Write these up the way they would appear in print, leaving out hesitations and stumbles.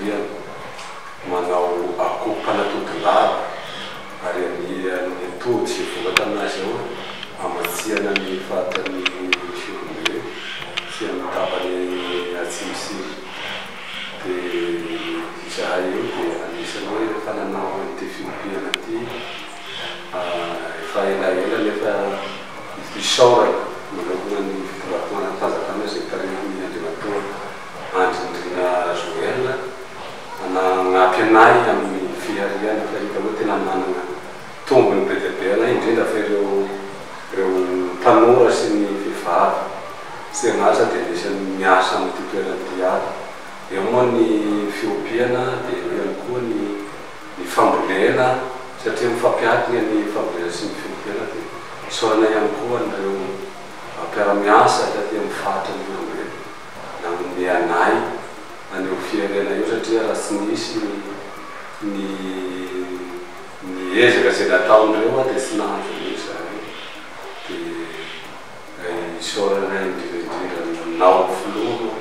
fiompiana, manao akoho mpanatody lava ary ny atody izay vokatra aminazy ao hamatsiana ny faritra ny Ihorombe sy amin'ny tapany atsimo sy dia izahay io dia anisan'ny hoe efa nanao an'ity fiompiana ity efa elaela nefa isaorana manokana ny fitondram-panjakana izay tarihin'ny Andriamatoa Andry Nirina Joel nanampy anay amin'ny fihariana fa hita hoe tena manana tombony be dia be anay indrindra fa ireo ireo tanora sy ny vehivavy tsy an'asa dia anisan'ny miasa amin'ity toerana ity avy. Eo moa ny fiompiana dia eo ihany koa ny ny fambolena satria mifampiankina ny fambolena sy ny fiompiana dia isaorana ihany koa an'ireo mpiara-miasa taty amin'ny faritra Ihorombe nanome anay an'io fihariana io satria raha tsy nisy ny ny ny ezaka izay nataon'ireo dia tsy nahazo an'io izahay dia isaorana indrindra indrindra anao filoha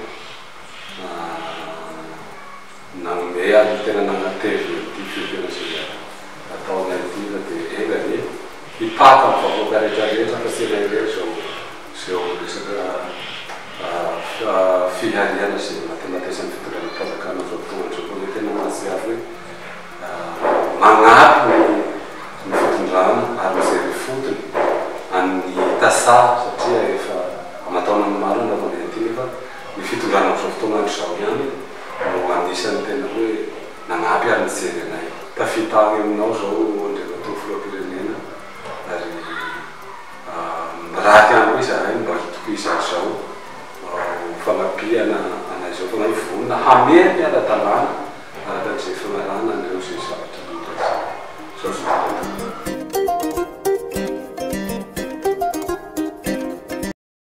Nanome ary tena nanatevina ity fiompiana izay ataonay ity fa dia enga anie hipaka amin'ny vahoaka rehetra rehetra fa tsy ianay irery izao izao resaka fihariana sy matematesan'ny fitondranam-panjakana amin'izao fotoana izao fa hoe tena mahatsiaro hoe magnampy ny ny fitondrana ary mijery ifotony an'ny tantsaha satria efa aman-taonany maro nanaovana ity nefa ny fitondrana amin'izao fotoana andro izao ihany no anisan'ny tena hoe nanampy ary nijery anay. Tafita agny aminao zao Andriamatoa Filoham-pirenena ary miraty ihany koa izahay mba hitohizan'izao ho fanampiana anay izao fa anay vonona hamerina ara-dalàna.